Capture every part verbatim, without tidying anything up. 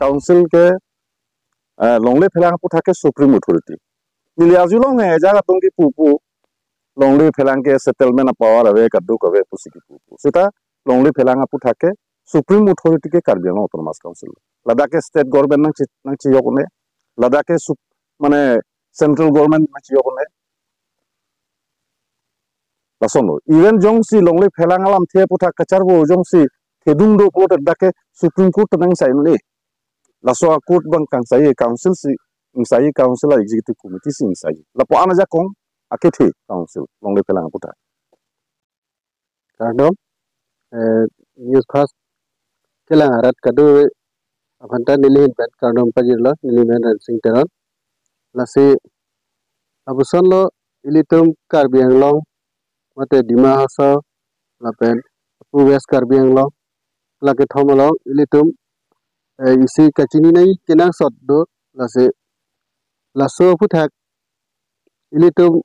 Council ke, eh, longle phelang aputhak ke Supreme Authority. Neli arjulong he, ajak atum kipu pu, longle phelang ke settlement a-power ave, kaduk ave pusi kipu pu. Seta longle phelang aputhak ke Supreme Authority ke Karbi Anglong Autonomous Council. Ladak ke state government nangchi, nangchijok un-e. Ladak ke sup-, mane central government nangchijok un-e. Lasonlo. Even jongsi longle phelang alamthe aputhak kacharvo jongsi thedung do pulote dak ke Supreme Court ta nangsai un-e. Laso a-court abang kangsai, council si ingsai, council a-executive committee si ingsai. Lapu-an ajakong akethe council longle phelang aputhak. Kardom, eh, News Fast kelang arat kado aphanta neli ahin pen kardom pajirlo, neli men Rensing Teron. Lasi lapuson lo ilitum Karbi Anglong, mate Dima Hasao, lapen apu West Karbi Anglong, la kethom along ilitum, eh, isi kachini nangji kenangsot do, lasi laso aputhak ilitum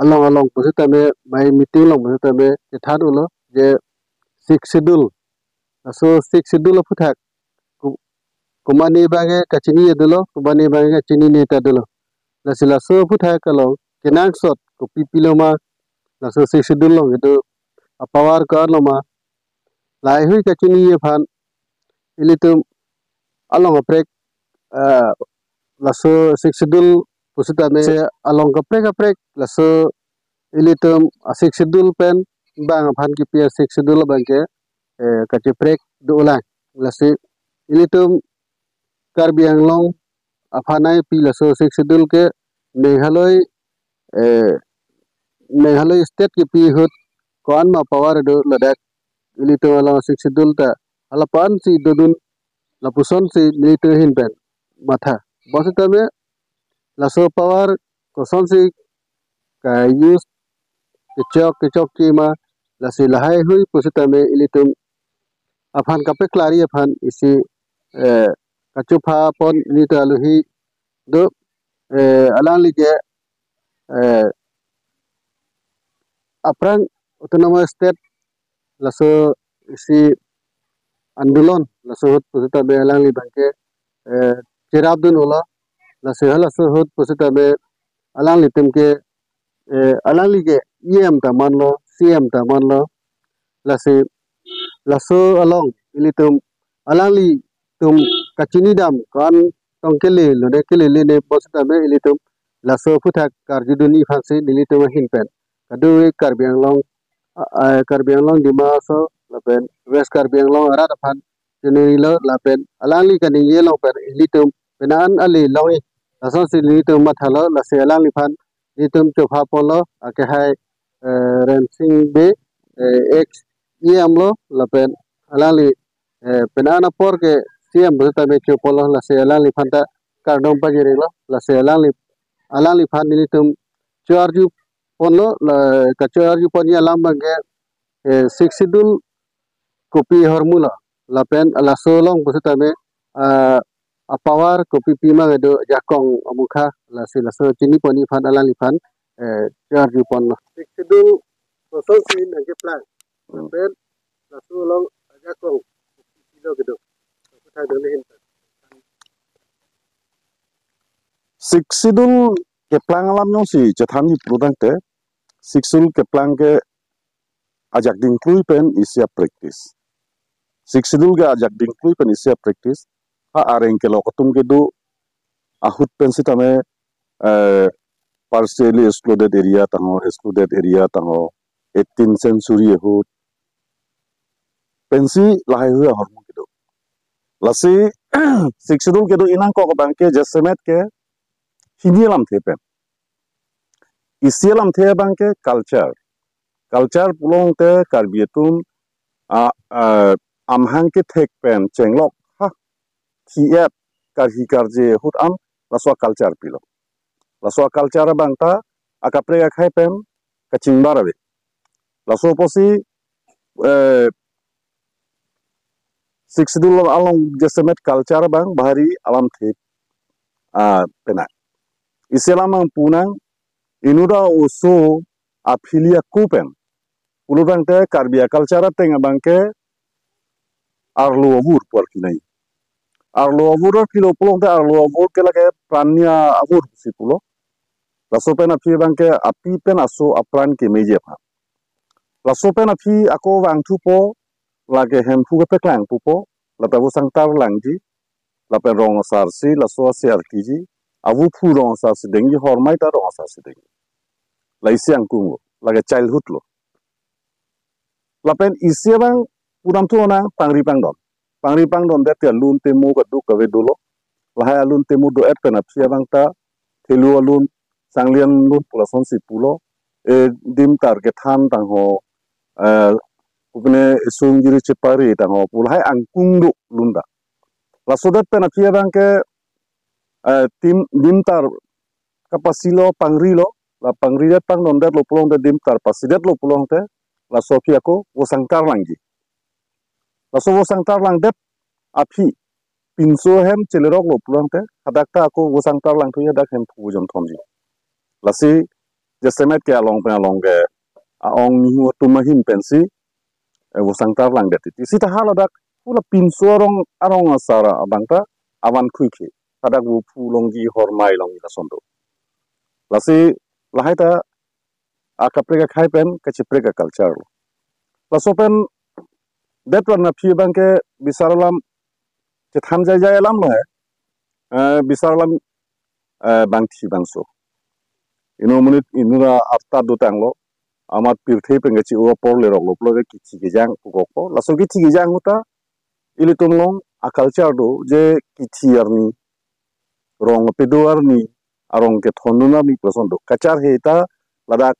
along along pusitame, mai meeting along pusitame kethan ulo je Sixth Schedule. Laso Sixth Schedule aputhak ku-, kumani abangke kachini dolo, kumani abangke kachini ne ta dolo. Lasi laso aputhak along kenangsot kopi pilo ma, laso Sixth Schedule along kedo a-power ko-an lo ma, lahaihui kachini aphan ilitum along kaprek, eh, laso Sixth Schedule pusitame along kaprek kaprek laso ilitum a-Sixth Schedule pen bang aphan kipi a-Sixth Schedule abangke, eh, kacheprek dolang. Lasi ilitum Karbi Anglong aphan nangpi laso Sixth Schedule ke Meghalaya, eh, Meghalaya state kipi ahut ko-an ma power do ladak ilitum along Sixth Schedule ta hala pan si dodun, lapuson si nelitum ahin pen matha. Bonsitame laso power kosonsi ka-use kechok kechokche ma, lasi lahaihui pusitame ilitum aphan kapeklari aphan isi, eh, kachopha pon nelitum alohi do, eh, alangli ke, eh, aphrang Autonomous State laso isi andolon laso ahut pusitame alangli abangke, eh, cherapdun ulo, lasi halaso ahut pusitame alanglitum ke, eh, alangli ke E M ta manlo, C M ta manlo, lasi laso along ilitum alanglitum kachini dam ko-an tong kele lone kelele ne bonsitame ilitum laso aputhak karjudunji aphansi nelitum ahin pen kado-kave Karbi Anglong, ah, ah, Karbi Anglong Dima Hasao lapen West Karbi Anglong arat aphan chinirilo lapen alangli kaningje along pen ilitum penang ale longji, lasonsi nelitum mathalo, lasi alangliphan nelitum chopha ponlo, akehai, eh, Rensing Bey, eh, ex E M lo, lapen alangli, eh, penang apor ke C M pusitame choponlo, lasi alangliphan ta kardom pajirlo, lasi alangli, alangliphan nelitum cho-arju ponlo, la kacho-arju ponji alam abangke, eh, Sixth Schedule kopi ahormu lo, lapen laso along pusitame, ah, a-power kopi pima kedo ajakong amukha, lasi laso chini ponji aphan alangliphan, eh, cho-arju ponlo. Sixth Schedule kosonsi nangkeplang, lapen laso along ajakong kopi pilo kedo. Aputhak dang ahin pen. Sixth Schedule keplang alam jongsi chethanji pulotangte, Sixth Schedule keplang ke ajak dingklui pen isi a-practice. Sixth Schedule ke ajak dingklui pen isi a-practice. Ha areng kelok atum kedo ahut pen sitame, eh, partially excluded area tangho, excluded area tangho, eighteenth century ahut pensi lahaihui ahormu kedo. Lasi Sixth Schedule kedo inang kok abangke jasemet ke hini alamthe pen. Isi alamthe abangke culture. Culture pulote Karbi atum, ah, ah, amahang kethek pen chenglok ha thi-et karhi karje ahut an laso a-culture pilo. Laso a-culture abang ta akaprek akhei pen kachingbar ave. Laso apotsi, eh, Sixth Schedule along jasemet culture abang bahari alamthe, ah, penang. Isi alam abang punang, inut a-oso aphili ako pen pulotangte Karbi a-culture ateng abangke arlo avur pu arju nai. arlo avur pilo pulote arlo avur ke lake pran ni avur si pulo. Laso pen aphi abang ke api pen aso apran kemeji aphan. Laso pen aphi ako vangthupo, lake Hemphu kepeklang pupo, lata vo sangtar langji, lapen rong asar si laso asi artiji, avuphu rong asar si dengji, hormai ta rong asar si dengji. La isi angkung lo, lake childhood lo. Lapen isi abang pudamthu nang pangri pangdon. Pangri pangdon det ya lun temo kaduk kave dolo. Lahai alun temo do-et pen aphi abang ta thelu alun, sangli alun pu lasonsi pulo. E, dimtar kethan tangho, eh, kopine isung jiri chepari tangho pu lahai angkung do lun ta. Laso det pen aphi abang ke, eh, tim dimtar kapasi lo, pangri lo, la pangri det pangdon det lo pulote, dimtar pasi det lo pulote, laso aphi ako vo sangtar langji. Laso vo sangtar lang det aphi pinso ahem chelerok lo pulote, hadak ta ako vo sangtar langthu, hadak Hemphu jonthomji. Lasi jasemet ke along pen along ke aong nihu atum ahin pensi, eh, vo sangtar lang det titi. Sita haladak pura pinso arong, arong asar abang ta avan khuike. Hadak vuphu longji, hormai longji lason do. Lasi lahai ta akaprek akhei pen kachiprek a culture lo. Laso pen det pen aphi abang ke bisar alam chethan jai jai alam lo he. Eh, bisar alam, eh, bangthi bangso. Inut monit inut ra arta dotang lo. Amat pirthe pen kachi-o apor lerok lo pulote kithi kejang pukokpo. Laso kithi kejang ahut ta ilitum along a culture do je kithi arni, rong apedo arni, arong kethondun arni pu lason do. Kacharhe ta ladak,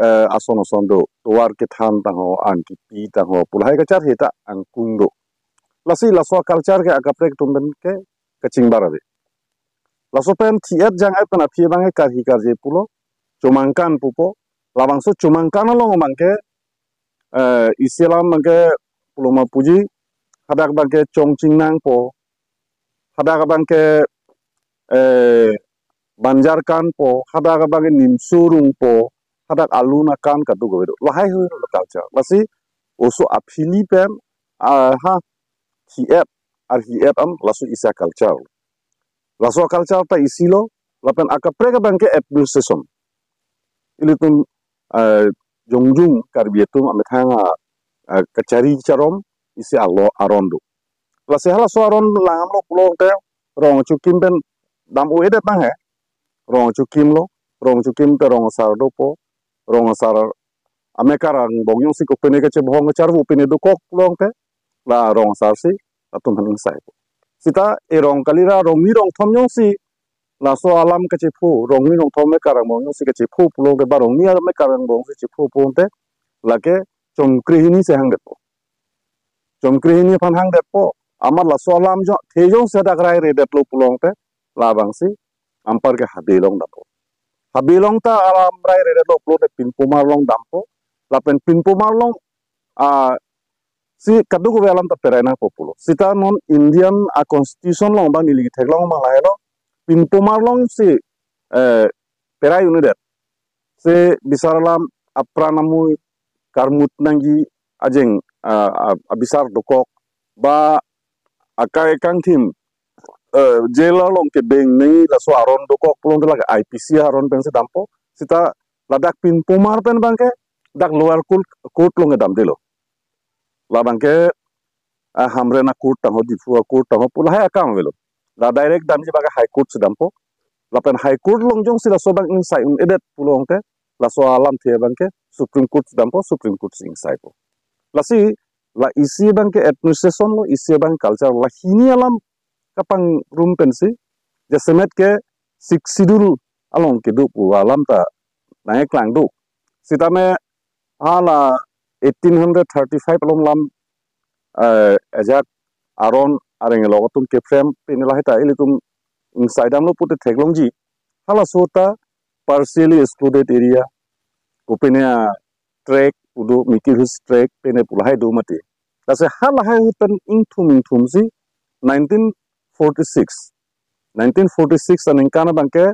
eh, ason ason do. Tovar kethan tangho, an kipi tangho pu lahai kacharhe ta angkung do. Lasi laso a culture ke akaprek atum pen ke kachingbar ave. Laso pen thi-et jang-et pen aphi abang ke karhi karje pulo, chomangkan pupo. Labangso chomangkan along abang ke, eh, isi alam abang ke pulo ma puji, hadak abang ke chongching nangpo, hadak abang ke, eh, banjar kanpo, hadak abang ke nimso rungpo, hadak alun akan kaduk kave do. Lahai hui lo culture. Lasi oso aphili pen, ah, ha thi-et, arhi et an laso isi a culture. Laso a culture ta isi lo, lapen akaprek abang ke administration. Ilitum, eh, jongjung Karbi atum amethang a, eh, kachari charom isi alo aron do. Lasi halaso aron langdam lo pulote rong achukim pen dam-o-edet nang he. Rong achukim lo, rong achukim te rong asar dopo, rong asar amekar angbong jongsi kopine kachebhong kacharvo pine dokok pulote la rong asar si latum aphan ingsaipo. Sita e rong kalira rongni rongthom jongsi laso alam kachepho, rongni rongthom amekar angbong jongsi kachepho pulote ba rongni amekar angbong si chepho pulote lake chomkre hini si hangdetpo. Chomkre hini aphan hangdetpo. Amat laso alam jong, the jongsi hadak raire det lo pulote labangsi anpar ke habe along dampo. Habe along ta alam raire det lo pulote Pinpomar along dampo. Lapen Pinpomar along, ah, si kaduk kave alam ta perai nangpo pulo. Sita non Indian a constitution along abang neli theklong abang lahelo. Pinpomar along si, eh, perai un-edet. Si bisar alam apran amui karmut nangji ajeng, ah, ah, abisar dokok ba akai kangthim, eh, jail along kebeng nangji laso aron dokok pulote lake I P C aron pensi dampo. Sita ladak Pinpomar pen abang ke dak lower court, court along damdelo. Labang ke, ah, Hamren a court tangho, Diphu a court tangho pu lahai akam avelo. La direct damji abang ke High Court si dampo. Lapen High Court along jongsi laso abang ingsai un-edet pulote laso alamthe abang ke Supreme Court si dampo, Supreme Court si ingsaipo. Lasi la isi abang ke administration lo, isi abang culture, la hini alam kapangrum pensi jasemet ke Sixth Schedule along kedo pu alam ta nangkeklang do. Sitame hala eighteen hundred thirty-five along lam, eh, ajak aron areng along atum keframe pine lahai ta ilitum ingsai damlo pute theklongji. Halaso ta partially excluded area, kopine a tract pu do, Mikir Hills Tract pine pu lahai do mati. Lasi halahai ahut pen ingthum ingthum si nineteen forty-six, nineteen forty-six aningkan abang ke,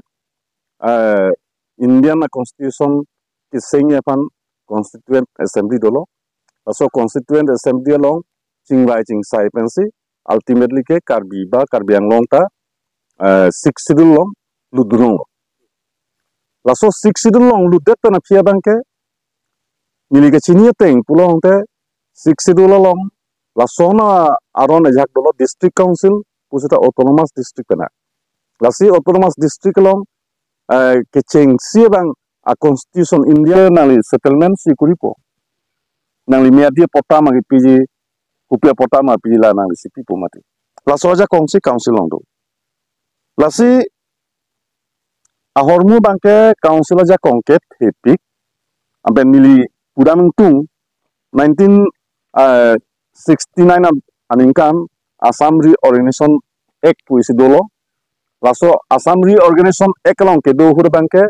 eh, Indian a constitution keseng aphan Constituent Assembly dolo. Laso Constituent Assembly along chingvai chingsai pensi ultimately ke Karbi ba Karbi Anglong ta, eh, Sixth Schedule along lutdunlonglo. Laso Sixth Schedule along lutdet pen aphi abang ke neli kachini ateng pulo tangte Sixth Schedule along lason aron ajak dolo, District Council pusita Autonomous District pen. Lasi Autonomous District along, eh, kechengsi abang a Constitution India nangli settlement si kuripo. Nangli Meitei apatta ma kipiji, kopi apatta ma piji, la nangli si pipo mati. Laso ajakong si Council along do. Lasi ahormu abang ke Council ajakong ke thepik. Lapen neli pudam ingtung, nineteen, eh, sixty-nine an-, aningkan Assam Reorganization Act pu isi dolo. Laso Assam Reorganization Act along kedo ahut abang ke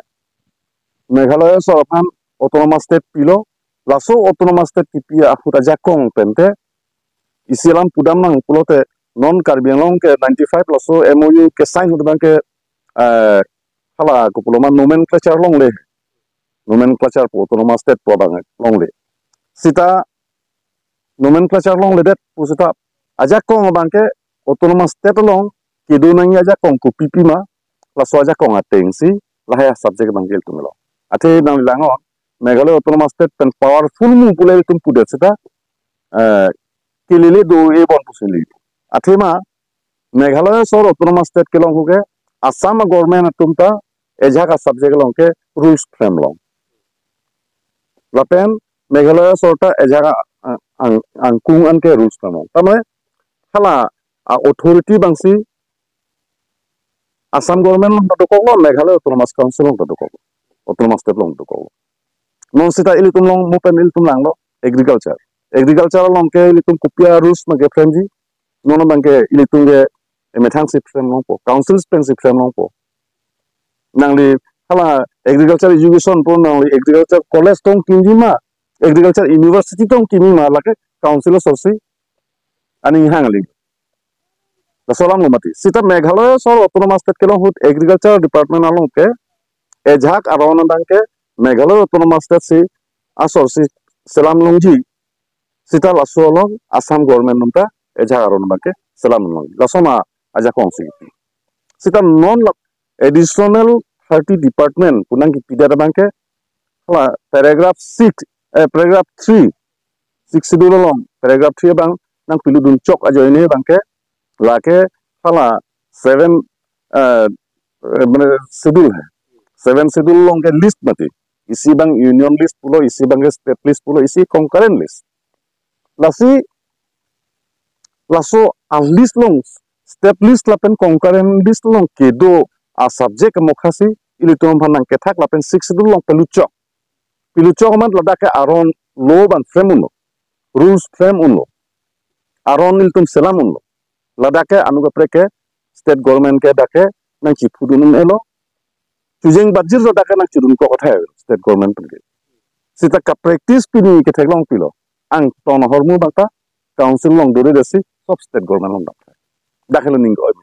Meghalaya asor aphan Autonomous State pilo. Laso Autonomous State kipi ahut ajakong pen te isi alam pudam nang pulote non Karbi Anglong ke ninety-five laso M O U ke sign ahut abang ke, eh, hala kopuloma nomenclature longle. Nomenclature pu Autonomous State pu abang longle. Sita nomenclature longledet pusita ajakong abang ke Autonomous State along kedo nangji ajakong kopi pima, laso ajakong ateng si lahai subject abang ke ilitum lo. Athe nangli langnon, Meghalaya Autonomous State pen powerful mu pule ilitum pudet sita, eh, kelele do-e bon pusi neli. Athema Meghalaya asor Autonomous State kelong ahut ke Assam government atum ta ajahak a subject along ke rules frame long. Lapen Meghalaya asor ta ajahak a, a, ang, angkung an ke rules frame long. Tame hala a authority abang si Assam government along ta dokoklo, Meghalaya Autonomous Council along ta dokoklo, Autonomous State along dokoklo. Non sita ilitum along mo pen ilitum langlo agriculture. Agriculture along ke ilitum kopi a rules ma ke frame ji. Non abang ke ilitum ke emethang si frame longpo, Council pen si frame longpo. Nangli hala agriculture education pu nangli agriculture college tong kimji ma, agriculture university tong kimji ma, lake Council asor si aning hang ali. Laso alam lo mati. Sita Meghalaya asor Autonomous State kelong ahut Agriculture Department along ke ajahak aron abang ke Meghalaya Autonomous State si asor si selam longji. Sita laso along Assam government atum ta ajahak aron abang ke selam longji. Laso ma ajakong si. Sita non la additional thirty department pu nangkipidet abang ke hala paragraph six, eh, paragraph three, Sixth Schedule along paragraph three abang nangpilutdun chok ajoine abang ke lake hala seven, eh, eh, mane schedule hai. Seven Schedule along ke list mati. Isi abang union list pulo, isi abang ke state list pulo, isi concurrent list. Lasi laso a list along, state list lapen concurrent list along kedo a subject amokha si ilitum aphan nangkethak lapen Sixth Schedule along piluchok. Piluchok amat ladak ke aron law abang frame unlo, rules frame unlo, aron ilitum selam unlo. Ladak ke anut kaprek ke state government ke dak ke nangchiphudun un-elo. Chojeng bajir ladak ke nangchidun kok athai state government pen ke. Sita ka practice pini ketheklong pilo. Angton ahormu abang ta Council along dore desi sob state government along dam. Dak helo ning oi.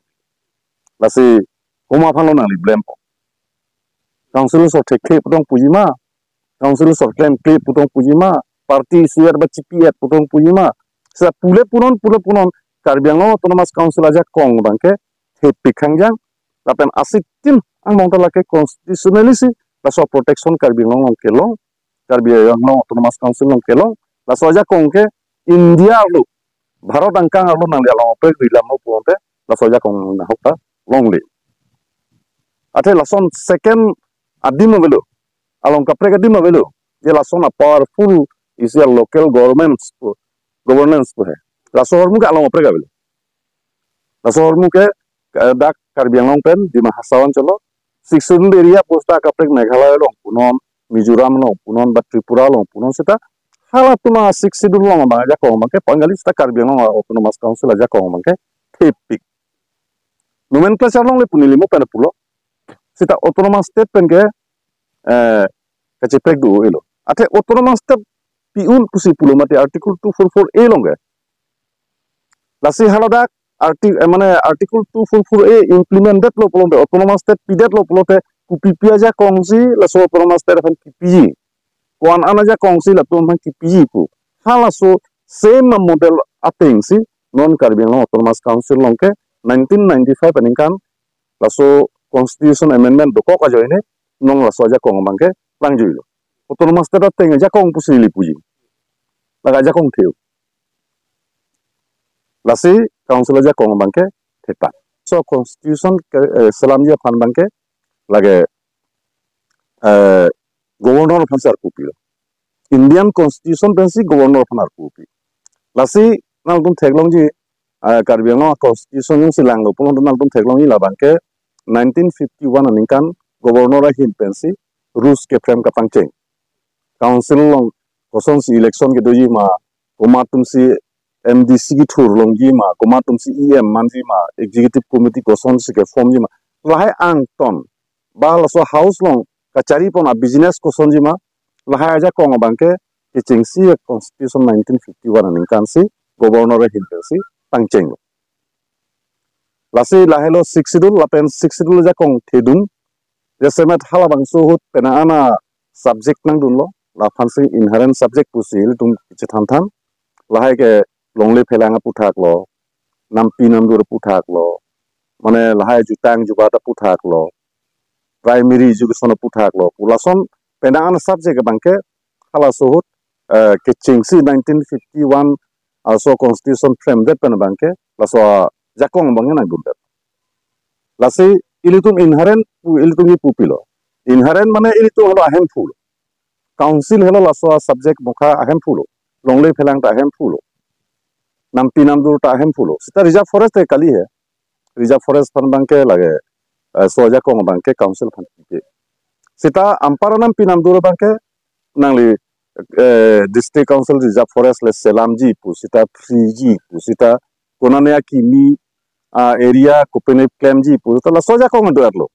Lasi homa aphan lo nangli blame po. Council asor thekthe pu tong puji ma, Council asor klemkle pu tong puji ma, party isi et ba chipi et pu tong puji ma. Sita pule punon, pule punon, Karbi Anglong Autonomous Council ajakong abang ke thepik hangjang, lapen asitin angbong ta lake constitutionally si laso protection Karbi Anglong along kelong, Karbi Anglong Autonomous Council along kelong, laso ajakong ke India arlo, Bharat angkang arlo nangli along kaprek rilam lo pulote laso ajakong nahok ta longle. Athe lason second adim avelo, along kaprek adim avelo, je lason a powerful isi a local governments pu, governance pu hai. Laso ahormu ke along kaprek avelo. Laso ahormu ke, eh, dak Karbi Anglong pen Dima Hasao ancholo, Sixth Schedule area pusita kaprek Meghalaya along punon, Mizoram along punon, ba Tripura along punon sita halatum a Sixth Schedule along abang ajakong abang ke panggali sita Karbi Anglong Autonomous Council ajakong abang ke thepik. Nomenclature along le pu neli mo pen pulo. Sita Autonomous State pen ke, eh, kacheprek do-elo. Athe Autonomous State pi-un pusi pulo mati Article two four four A along ke. Lasi haladak arti-, eh, mane Article two four four A implement detlo pulote, Autonomous State pidetlo pulote, kopi pi ajakong si laso Autonomous State aphan kipiji, ko-an an ajakong si latum aphan kipiji pu. Halaso same model ateng si non Karbi Anglong Autonomous Council along ke nineteen ninety-five aningkan laso constitution amendment dokok ajoine non laso ajakong abangke plangjuilo. Autonomous state ateng ajakong pusi ili puji. Lake ajakong theu. Lasi council ajakong abangke theta. So constitution ke, eh, selamji aphan abangke lake, eh, governor aphan si arpu pilo. Indian constitution pensi governor aphan arpu pi. Lasi nangtum theklongji, eh, Karbi Anglong constitution jongsi langlo pulo nangtum theklongji labangke nineteen fifty-one aningkan governor ahin pensi rules ke frame kapangcheng. Council along kosonsi election kedoji ma, komat atumsi M D C kethur longji ma, komat atumsi E M manji ma, executive committee kosonsi ke formji ma. Lahai angton ba laso house along kacharipon a business kosonji ma, lahai ajakong abangke kechengsi constitution nineteen fifty-one aningkan si governor ahin pensi pangchenglo. Lasi lahelo sixth schedule, lapen sixth schedule ajakong thedung. Jasemet halabangso ahut penang an a subject nangdunlo, laphansi inherent subject pusi ilitum chethanthan. Lahai ke longle phelang aputhak lo, nampi namdur aputhak lo, mane lahai jutang jubat aputhak lo, primary education aputhak lo. Pu lason penang an subject abangke halaso ahut, eh, kechengsi nineteen fifty-one aso constitution frame det pen abangke laso ajakong abangke nangdundet. Lasi ilitum inherent pu ilitum kipu pilo. Inherent mane ilitum helo ahemphu lo. Council helo laso subject mokha ahemphu lo. Longle phelang ta ahemphu lo. Nampi namdur ta ahemphu lo. Seta reserve forest te kali he. Reserve forest aphan abangke lake, eh, so ajakong abangke council aphan pipe. Seta anpar nampi namdur abangke nangli, eh, district council reserve forest le selamji pu seta freeji pu seta konane akimi, ah, area kopine klemji pu seta laso ajakong do-etlo.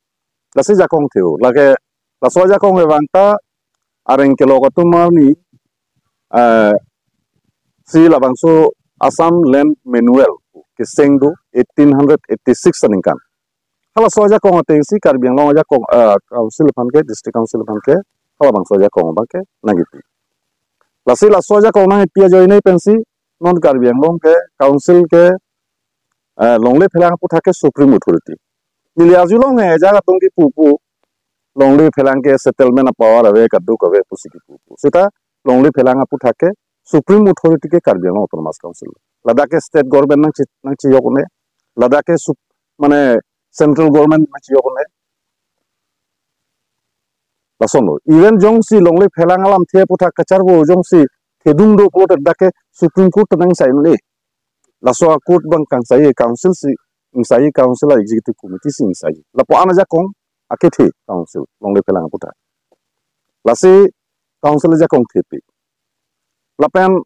Lasi ajakong theu. Lake laso ajakong abang ta areng kelok atum arni, eh, si labangso Assam Land Manual keseng do eighteen hundred eighty-six aningkan. Halaso ajakong atengsi Karbi Anglong ajakong, eh, council aphan ke, district council aphan ke halabangso ajakong abangke nangkipi. Lasi laso ajakong nangkipi ajoine pensi non Karbi Anglong ke council ke, eh, longle phelang aputhak ke supreme authority. Neli arjulong he ajak atum kipu pu longle phelang ke settlement apower ave, kaduk ave pusi kipu pu. Seta longle phelang aputhak ke supreme authority ke Karbi Anglong Autonomous Council. Ladak ke state government nangche-, nangchejok un-e. Ladak ke sup-, mane central government nangchejok un-e. Lasonlo. Even jongsi longle phelang alamthe aputhak kacharvo jongsi thedung do pulote dak ke Supreme Court ta nangsai un-e. Laso a-court abang kangsai council si ingsai, council a-executive committee si ingsai. Lapu-an ajakong akethe council longle phelang aputhak. Lasi council ajakong thepi. Lapen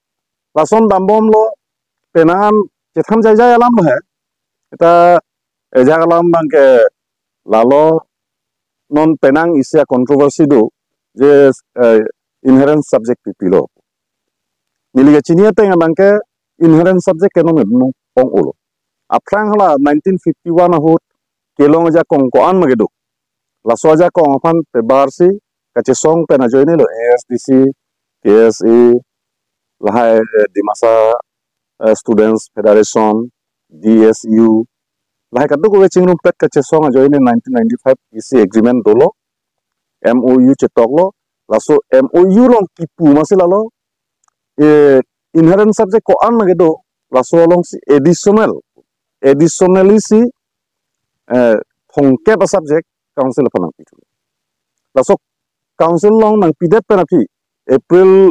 lason dambomlo penang an chethan jaijai alam lo he. Ita ajak alam abangke lalo non penang isi a-controversy do je, eh, inherent subject pipilo. Neli kachini ateng abangke inherent subject ke non non pong ulo. Aphrang hala nineteen fifty-one ahut kelong ajakong ko-an ma kedo. Laso ajakong aphan pebar si kachesong pen ajoine lo A S D C, K S A, lahai, eh, Dimasa, eh, Students Federation, D S U, lahai kadokave chingrumpet kachesong ajoine nineteen ninety-five isi agreement dolo, M O U chetoklo, laso M O U along kipu masi lalo, eh, inherent subject ko-an ma kedo, laso alongsi additional, additionally si, eh, thomkep a-subject council aphan nangpithu. Laso council along nangpidet pen aphi April,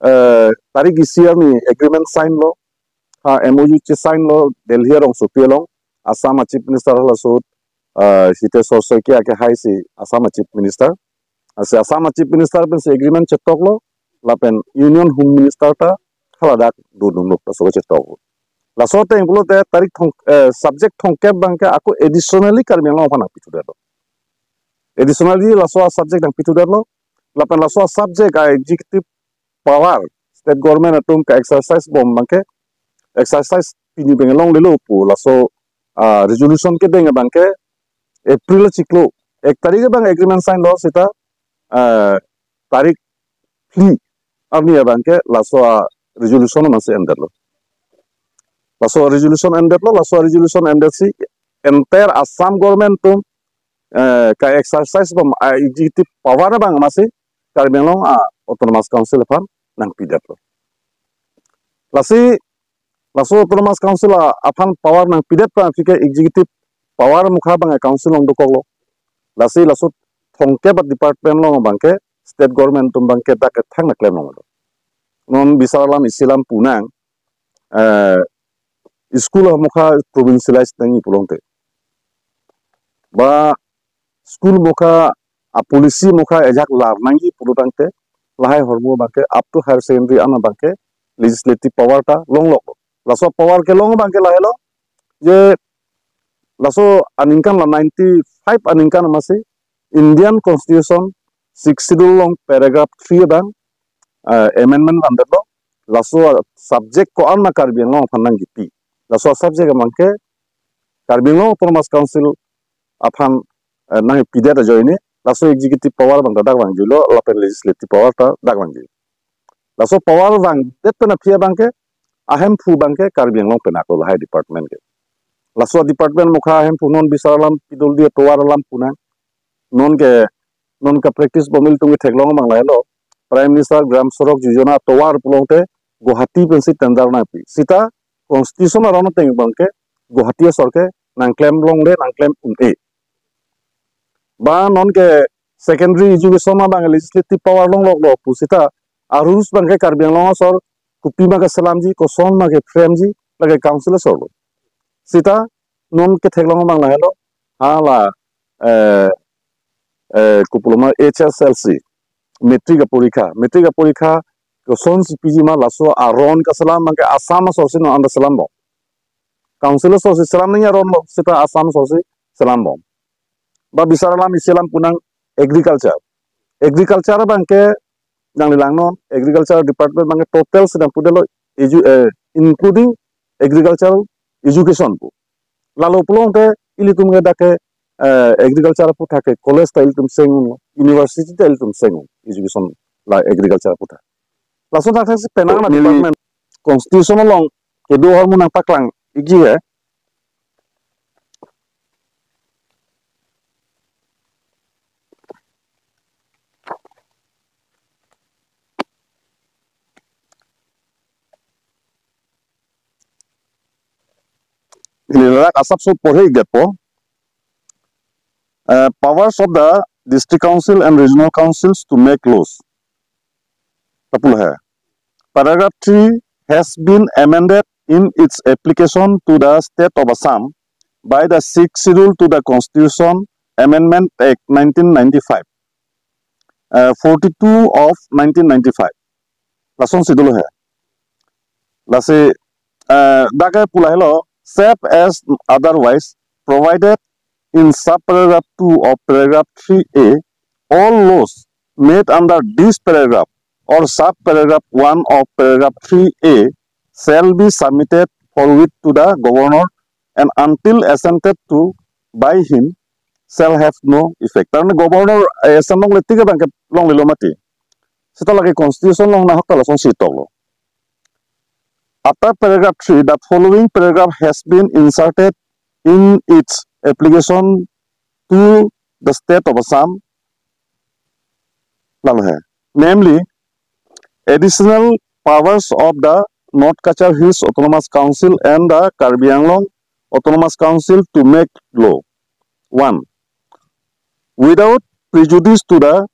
eh, tarik isi arni agreement sign lo, ha M O U che-sign lo Delhi arongsopi along, Assam a-Chief Minister halaso, eh, Hitesh Soy Shoikia akehai si Assam a-Chief Minister. Lasi Assam a-Chief Minister pensi agreement chetoklo, lapen Union Home Minister ta haladak dodunlo laso chetok. Laso ateng pulote tarik thong, eh, subject thomkep abangke ako additionally Karbi Anglong aphan nangpithudetlo. Additionally laso a-subject nangpithudetlo, lapen laso a-subject a-executive power state government atum ka-exercise bom abangke exercise pini pen longlelo pu laso, ah, resolution kedeng abangke April achiklo ek tarik abang agreement sign lo seta, ah, tarik phli arni abangke laso a-resolution masi endetlo. Laso resolution endetlo, laso resolution endetsi entire Assam government atum, eh, ka-exercise bom, ah, executive power abang masi Karbi Anglong, ah, Autonomous Council aphan nangpidetlo. Lasi, laso Autonomous Council, ah, aphan power nangpidet pa aphi ke executive power mukha abang council along dokoklo. Lasi laso thomkep a-department along abang ke state government atum abang ke dak kethang nangklem longlo. Non bisar alam isi alam punang, eh, school mukha provincialize nangji pulote, ba school mukha a-policy mukha ajak lar nangji pulotangte, lahai ahormu abang ke up to higher secondary an abang ke legislative power ta longlok. Laso power kelong abang ke lahelo, je laso aningkan la ninety-five aningkan masi Indian Constitution Sixth Schedule along paragraph three abang, eh, amendment vandetlo. Laso subject ko-an ma Karbi Anglong aphan nangkipi. Laso subject abang ke Karbi Anglong Autonomous Council aphan, eh, nangpidet ajoine, laso executive power abang ta dak vangjuilo, lapen legislative power ta dak vangjuilo. Laso power vangdet pen aphi abang ke, ahemphu abang ke Karbi Anglong pen ako lahai department ke. Laso department mukha ahemphu non bisar alam pidoldi atovar alam punang. Non ke, non ka-practice bom ilitum ketheklong abang lahelo. Prime Minister Gram Sadak Yojana atovar pulote Guwahati pensi tender nangpi. Sita constitution aron ateng abang ke Guwahati asor ke nangklem longle, nangklem un-e. Ba non ke secondary education abang legislative power longloklo pusita a-rules abang ke Karbi Anglong asor kopima keselamji, koson ma ke-frame ji, lake council asorlo. Sita non ketheklong abang lahelo, hala, eh, eh, kopuloma H S L C, matric aporikha, matric aporikha kosonsi piji ma, laso aron kaselam abang ke Assam asorsi non anta selambom. Council asorsi selam nangji aronlo, sita Assam asorsi selambom. Ba bisar alam isi alam punang agriculture. Agriculture abang ke nangli langnon, agriculture department abang ke total si nangpudetlo, edu-, eh, including agricultural education pu. Lalo pulote ilitum ke dak ke, eh, agriculture aputhak ke college ta ilitum cheng-unlo, university ta ilitum cheng-un, education la agriculture aputhak. Laso thakthak si penang Oh, na neli department constitution along kedo ahormu nangpaklang ikji he. Neli ladak asapso porhe ikdetpo. Uh, powers of the district council and regional councils to make laws. Lapu lahai. Paragraph three has been amended in its application to the state of Assam by the Sixth Schedule to the Constitution Amendment Act nineteen ninety-five, uh, forty-two of nineteen ninety-five. Lasonsi dolo he. Lasi, uh, dak ke pu lahelo, save as otherwise provided in subparagraph two of paragraph three A, all laws made under this paragraph or subparagraph one of paragraph three A shall be submitted forthwith to the governor and until assented to by him shall have no effect. Tarmane governor, eh, assent longle tik abang ke longlelo mati. Sita lake constitution along nahok ta lasonsi toklo. After paragraph three, the following paragraph has been inserted in its application to the state of Assam. Lalo he. Namely, additional powers of the North Cachar Hills Autonomous Council and the Karbi Anglong Autonomous Council to make law. One, without prejudice to the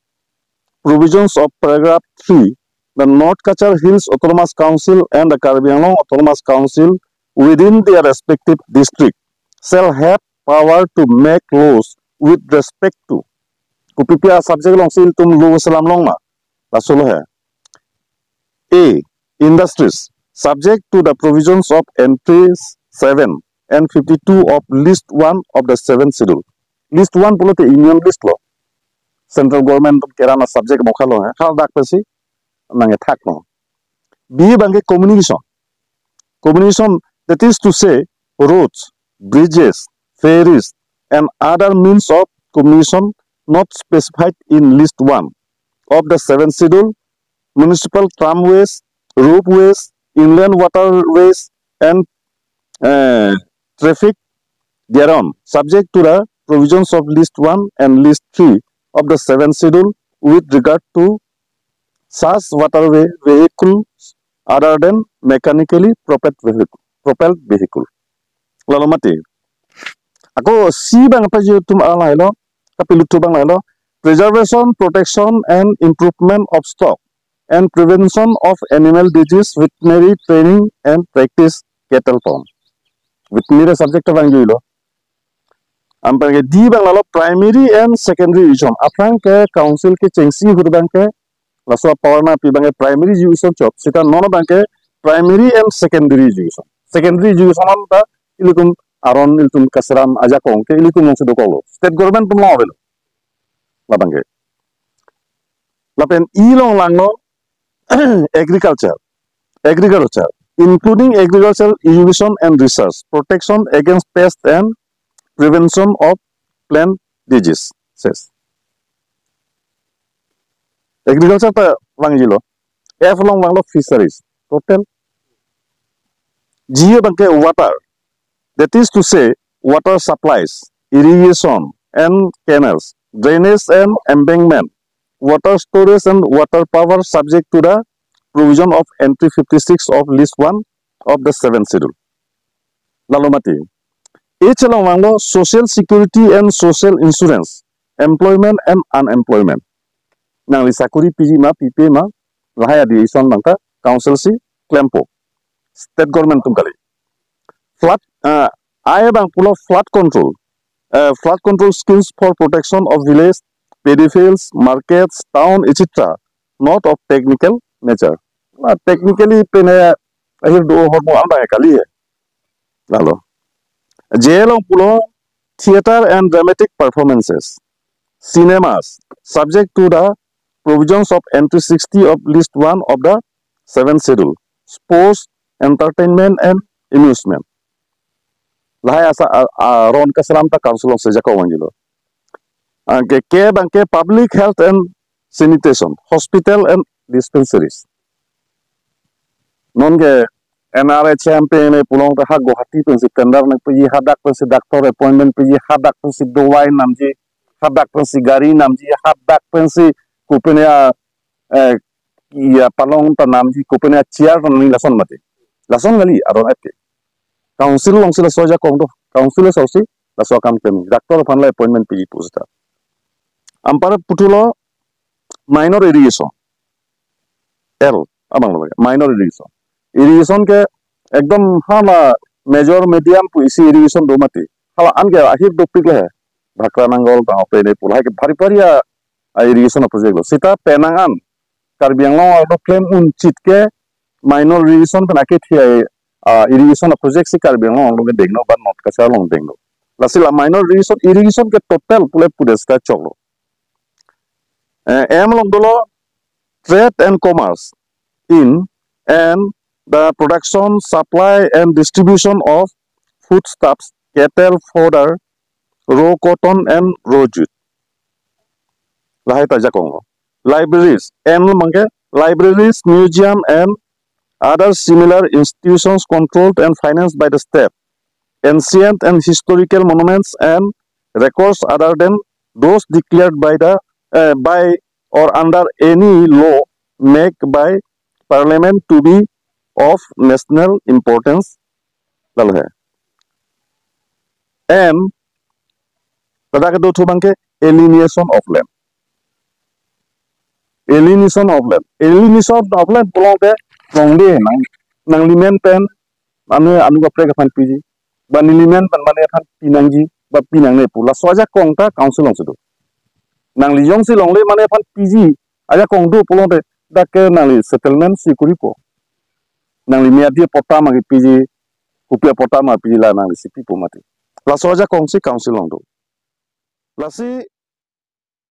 provisions of paragraph three, the North Cachar Hills Autonomous Council and the Karbi Anglong Autonomous Council within their respective district shall have power to make laws with respect to. Kopi pi a-subject alongsi ilitum law selam long ma? Laso lo he. A, industries, subject to the provisions of entries seven and fifty-two of list one of the seventh schedule. List one pulote union list lo. Central government keran a-subject mokha lo he. Hal dak pensi nangkethak no. B abang ke communication. Communication, that is to say, roads, bridges, ferries, and other means of communication not specified in list one of the seventh schedule, municipal tramways, ropeways, inland waterways, and uh, traffic thereon, subject to the provisions of list one and list three of the seventh schedule with regard to such waterway vehicles other than mechanically propelled vehicle, propelled vehicle. Lalo mati. Ako C abang apa ji tum alang helo, kapilutu abang helo, preservation, protection and improvement of stock and prevention of animal disease, veterinary training and practice cattle pond. Veterinary subject abang juilo. Anparke D abang lalo primary and secondary irrigation. Aphrang ke council kechengsi ahut abang ke laso power nangpi abang ke primary irrigation chot. Seta non abang ke primary and secondary irrigation. Secondary irrigation anta ilitum aron ilitum kaselam ajakong ke ilitum alongsi dokoklo. State government atum along avelo. Labang ke. Lapen E along langlo agriculture. Agriculture, including agricultural innovation and research, protection against pest and prevention of plant diseases. Agriculture ta vangjilo. F along vanglo fisheries. Total. G abang ke water. That is to say, water supplies, irrigation and canals, drainage and embankment, water storage and water power subject to the provision of entry fifty-six of list one of the seventh schedule. Lalo mati. H along vanglo social security and social insurance, employment and unemployment. Nangli sakuri piji ma, pipe ma, lahai adi ison abang ta council si klempo. State government atum kali. Flood, uh, I abang pulo flood control. Uh, flood control schemes for protection of village, paddy fields, markets, town, et cetera. Not of technical nature. Uh, technically pen ahir do hormo abang kali he. Lalo. J along pulo theater and dramatic performances, cinemas, subject to the provisions of entry sixty of list one of the seventh schedule, sports, entertainment and amusement. Lahai asa a- aron kaselam ta council alongsi jakong vangjilo. Anke K abang ke public health and sanitation, hospital and dispensaries. Non ke N R H M pen ne pulote ha Guwahati pensi tender nangpiji, hadak pensi doctor appointment piji, hadak pensi dawai namji, hadak pensi gari namji, hadak pensi kopine a, eh, ya palong ta namji, kopine a chair ta namji, lason mati. Lason kali aron et ke. Council alongsi laso ajakong do. Council alongsi laso akam klem. Doctor aphan le appointment piji pu seta. Anpar puthotlo minor irrigation. L abang lo minor irrigation. Irrigation ke ekdom hala major, medium pu isi irrigation do mati. Hala an ke ahir dopik le he. Bhakra Nangol ta open e pu lahai ke bhari bhari a, a irrigation a project lo. Seta penang an Karbi Anglong arlo klem un chit ke minor irrigation pen akethi a, a irrigation a project si Karbi Anglong arlo ke dengno, ba North Cachar along dengno. Lasi la minor irrigation, irrigation ke total pule pude seta choklo. Eh, M along dolo trade and commerce in and the production, supply and distribution of foodstuffs, cattle fodder, raw cotton and raw jute. Lahai ta jakong lo. Libraries, N along ke libraries, museum and other similar institutions controlled and financed by the state. Ancient and historical monuments and records other than those declared by the, eh, by or under any law made by Parliament to be of national importance. Lalo he. M, ladak do thu abang ke alienation of land. Alienation of land. Alienation of land pulote longle nang, nangli men pen mane anu kaprek aphan piji, ba neli men pen mane aphan pinangji, ba pinangne pu. Laso ajakong ta council alongsi do. Nangli jongsi longle mane aphan piji ajakong do pulote dak ke nangli settlement si koripo. Nangli miyadi patta ma kepiji, kopi a patta ma piji la nangli si pipo mati. Laso ajakong si council along do. Lasi